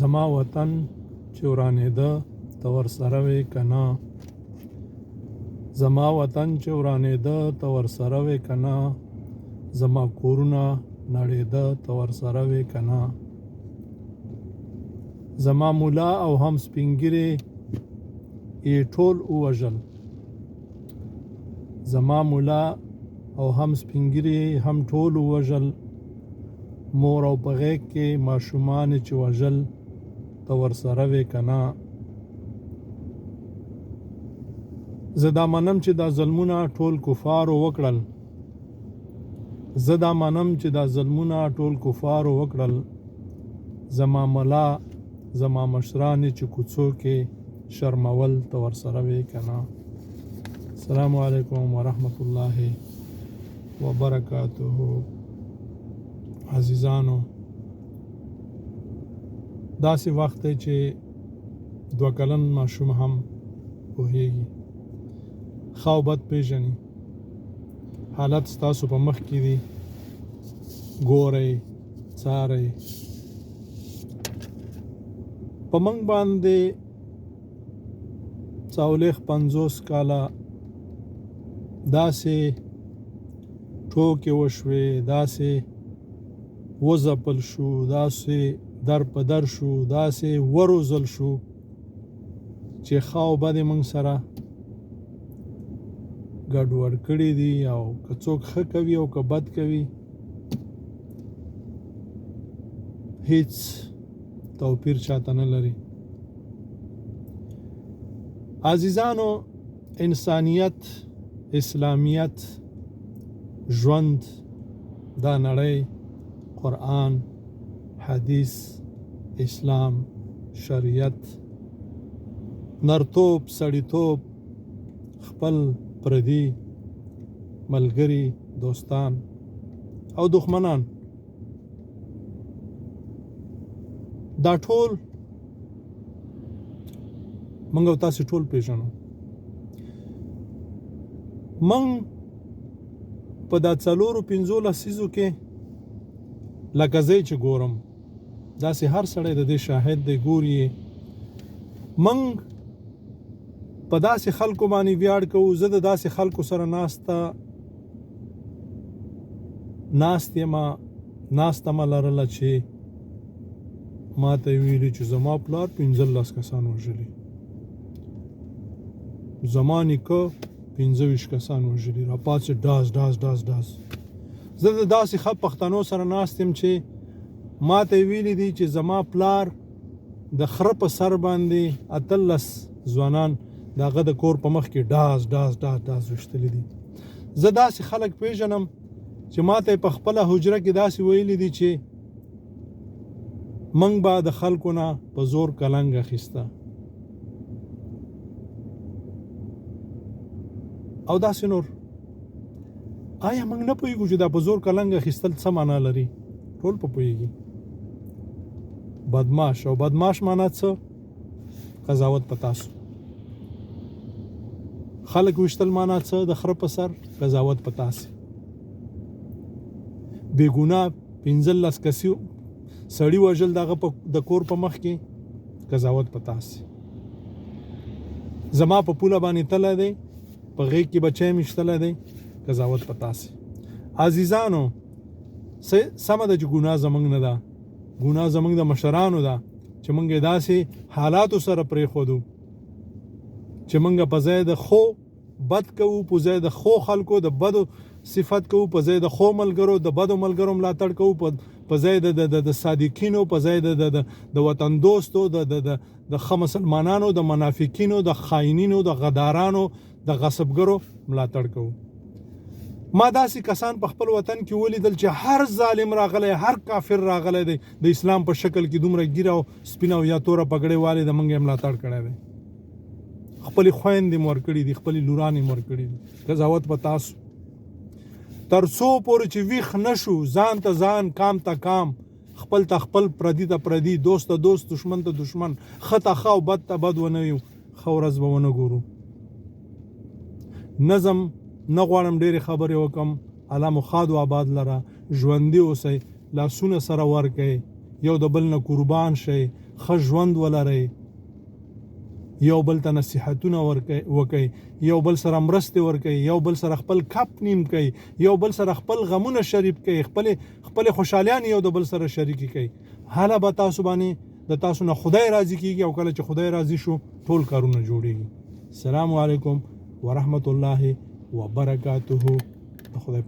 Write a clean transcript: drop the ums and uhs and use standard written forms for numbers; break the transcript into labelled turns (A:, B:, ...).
A: زما وطن چې ورانېده ته ورسره وې که نه؟ زما وطن چې ورانېده ته ورسره وې که نه؟ زما کورونه نړېده ته ورسره وې که نه؟ زما مولا او هم سپینګیرې یې ټول ووژل. زما مولا او هم سپینګیرې هم ټول ووژل. مور او په غیږ کې ماشومان یې چې وژل ته ورسره وې که نه؟ زه دا منم چې دا ظلمونه ټول کفارو وکړل. زه دا منم چې دا ظلمونه ټول کفارو وکړل. زما ملا زما مشران یې چې کوڅو کې شرمول ته ورسره وې که نه؟ السلام علیکم ورحمت الله وبرکاته. عزیزانو، داسې وخت دی چې 2 کلن ماشوم هم پوهیږي، ښه او بد پېژني. حالت ستاسو په مخ کې دي، ګورئ، څارئ. په موږ باندې 54 کاله داسې ټوکې وشوې، داسې وځپل شو، داسې در په در شو، داسې وروزل شو چې ښه او بد یې موږ سره ګډوډ کړي دي. او که څوک ښه کوي او که بد کوي، هیڅ توپیر چاته نه لري. عزیزانو، انسانیت، اسلامیت، ژوند، دا نړۍ، قرآن، حدیث، اسلام، شریعت، نرتوب، سړیتوب، خپل پردي ملګري، دوستان او دښمنان، دا ټول موږ او تاسو ټول پیژنو. موږ په دا 4-5 لسیزو کې لکه زه چې ګورم، داسې هر سړی د دې شاهد دی، ګوري. موږ په داسې خلکو باندې ویاړ کوو. زه د داسې خلکو سره ناست یم، ناسته مه لرله چې ما ته یې ویلي چې زما پلار 15 کسان وژلي، زما نیکه 25 کسان وژلي، راپاڅې ډاز ډاز ډاز ډاز. زه د داسې ښه پښتنو سره ناست یم چې ما ته یې ویلي دي چې زما پلار د خره په سر باندې 18 ځوانان د هغه د کور په مخ کې ډاز ډاز ډاز ډاز ویشتلي دي. زه داسې خلک پېژنم چې ما ته یې په خپله حجره کې داسې ویلي دي چې موږ به د خلکو نه په زور کلنګ اخیسته او داسې نور. آیا موږ نه پوهېږو چې دا په زور کلنګ اخیستل څه معنا لري؟ ټول په پوهېږي. بدماش او بدماش معنا څه؟ قضاوت په تاسو. خلک ویشتل معنا څه؟ د خره په سر. قضاوت په تاسو. بې ګناه 15 کسي سړي وژل دغه د کور په مخ کې، قضاوت په تاسو. زما په پوله باندې تللی دی، په غېږ کې بچی مې شتلی دی، قضاوت په تاسو. عزیزانو، سمه ده چې ګناه زموږ نه ده، ګناه زموږ د مشرانو ده چې موږ یې داسې حالاتو سره پرېښودو چې موږ په ځای د ښو بد کوو، په ځای د ښو خلکو د بدو صفت کوو، په ځای د ښو ملګرو د بدو ملګرو ملاتړ کوو، په ځای د صادقینو، په ځای د وطن دوستو، د ښه مسلمانانو، د منافقینو، د خاینینو، د غدارانو، د غصبګرو ملاتړ کوو. ما داسې کسان په خپل وطن کې ولیدل چې هر ظالم راغلی، هر کافر راغلی دی، د اسلام په شکل کې دومره ږیره او سپینه او یا توره پګړۍ والې د موږ یې ملاتړ کړی دی. خپلې خویندې مو ورکړي دي، خپلې لورانې مو ورکړي دي. قضاوت په تاسو. تر څو پورې چې ویښ نه شو، ځان ته ځان، کام ته کام، خپل ته خپل، پردي ته پردي، دوست ته دوست، دښمن ته دښمن، ښه ته ښه او بد ته بد ونه یو، ښه ورځ به ونه ګورو. نظم نه غواړم ډېرې خبرې وکړم. الله مو ښاد و آباد لره. ژوندي اوسئ، لاسونه سره ورکئ، یو د بل نه قربان شئ، ښه ژوند ولرئ، یو بل ته نصیحتونه وکئ، یو بل سره مرستې ورکئ، یو بل سره خپل کپ نیم کئ، یو بل سره خپل غمونه شریک کئ، خپل خپل خوشحالیان یو د بل سره شریکې کئ. هله به تاسو باندې د تاسو نه خدای راضي کیږي، او کله چې خدای راضي شو ټول کارونه جوړیږي. السلام علیکم ورحمت الله وبرکاته. د خدای